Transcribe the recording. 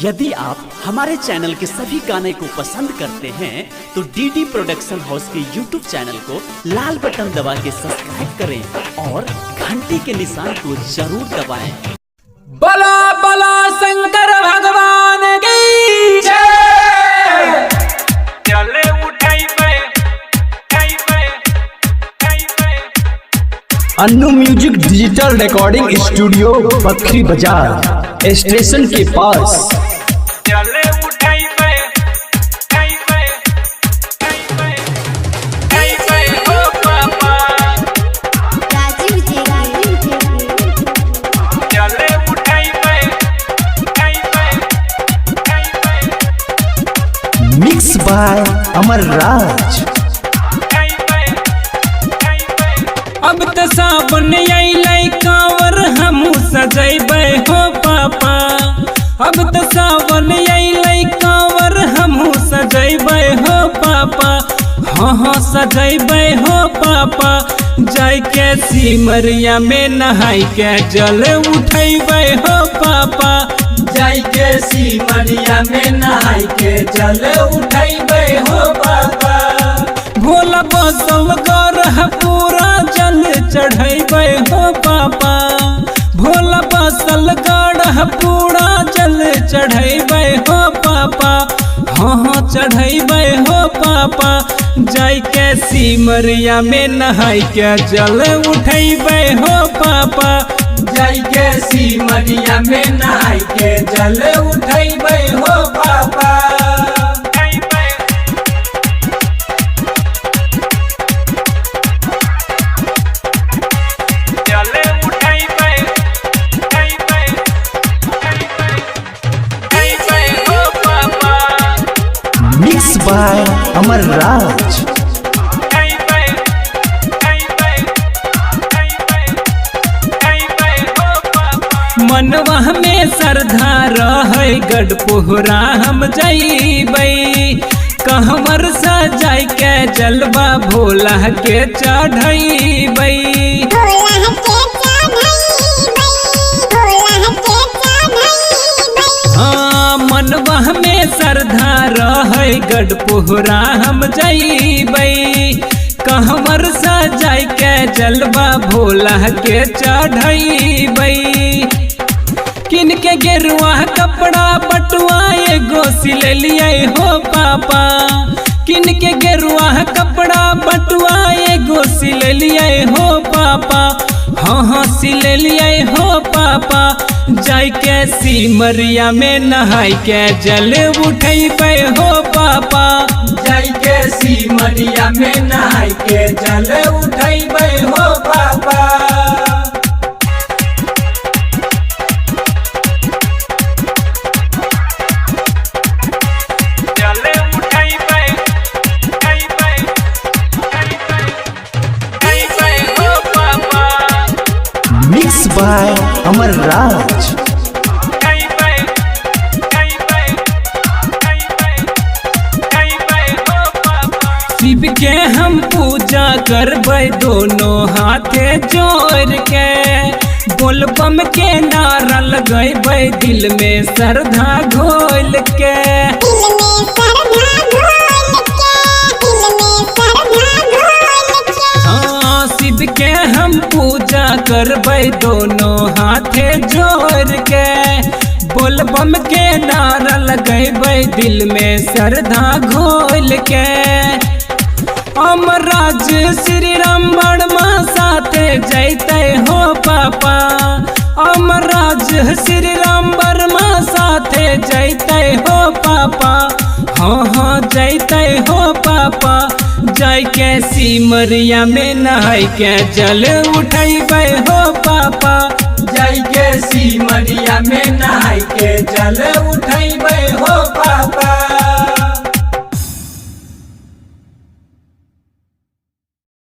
यदि आप हमारे चैनल के सभी गाने को पसंद करते हैं तो डीडी प्रोडक्शन हाउस के यूट्यूब चैनल को लाल बटन दबा के सब्सक्राइब करें और घंटी के निशान को जरूर दबाएं। बला बला शंकर भगवान की जय। चले उठाइबे उठाइबे उठाइबे। Annu music digital recording studio, Bakhri Bazar station के पास। चले उठाइबे उठाइबे उठाइबे उठाइबे हो पापा। राजीव जी, राजीव जी। चले उठाइबे उठाइबे उठाइबे। मिक्स बाय अमर राज। उठाइबे उठाइबे। अब त सावन अइलै, कांवर हमू सजैबै हो पापा। अब त सावन अइलै, कांवर हमू सजैबै हो पापा। हाँ हाँ सजैबै हो पापा। जाय के सिमरिया में नहाय के जल उठैबै हो पापा। जाय के सिमरिया में नहाय के जल उठैबै हो पापा। भोला बसव गौरह पूरा जल चढ़ैबै हो पापा। भोला बसल गौरह पूरा जल चढ़ैबै हो पापा। हाँ हाँ चढ़ैबै हो पापा। जाय के सिमरिया में नहाय के जल उठैबै हो पापा। जाय के सिमरिया में नहाय के जल उठैबै हो पापा। उठाइबे। चले उठाइबे उठाइबे उठाइबे उठाइबे हो पापा। मिक्स बाय अमर राज। उठाइबे उठाइबे उठाइबे उठाइबे हो पापा। मनवा में श्रद्धा रहै, गढ़पोहरा हम जइबै। कहवर सजाय के जलवा भोला के चढ़ैबै। भोला के चढ़ैबै, भोला के चढ़ैबै। हाँ, मनवा में श्रद्धा रहै, गढ़पोहरा हम जइबै। कहवर सजाय के जलवा भोला के चढ़ैबै। किन के गेरुआ कपड़ा बटुआ एगो सिलेलियै हो पापा। किन के गेरुआ कपड़ा बटुआ एगो सिलेलियै हो पापा। हाँ हाँ सिलेलियै हो पापा। जाय के सिमरिया में नहाय के जल उठैबै हो पापा। जाय के सिमरिया में नहाय के जल उठैबै हो पापा। चले उठाइबे उठाइबे उठाइबे उठाइबे हो पापा। मिक्स बाय अमर राज। उठाइबे उठाइबे उठाइबे उठाइबे हो पापा। शिव के हम पूजा करबै दोनों हाथे जोड़ के। बोलबम के नारा लगैबै दिल में श्रद्धा घोल के। दिल में श्रद्धा घोल के, दिल में श्रद्धा घोल के। हाँ, शिव के हम पूजा करबै दोनों हाथे जोड़ के। बोलबम के नारा लगैबै दिल में श्रद्धा घोल के। अमराज श्री राम वर्मा साथे जैते हो पापा। अमराज श्री राम वर्मा साथे जैते हो पापा। हाँ हाँ जैते हो पापा। जाय के सिमरिया में नहाय के जल उठैबै हो पापा। जाय के सिमरिया में नहाय के जल उठैबै हो पापा।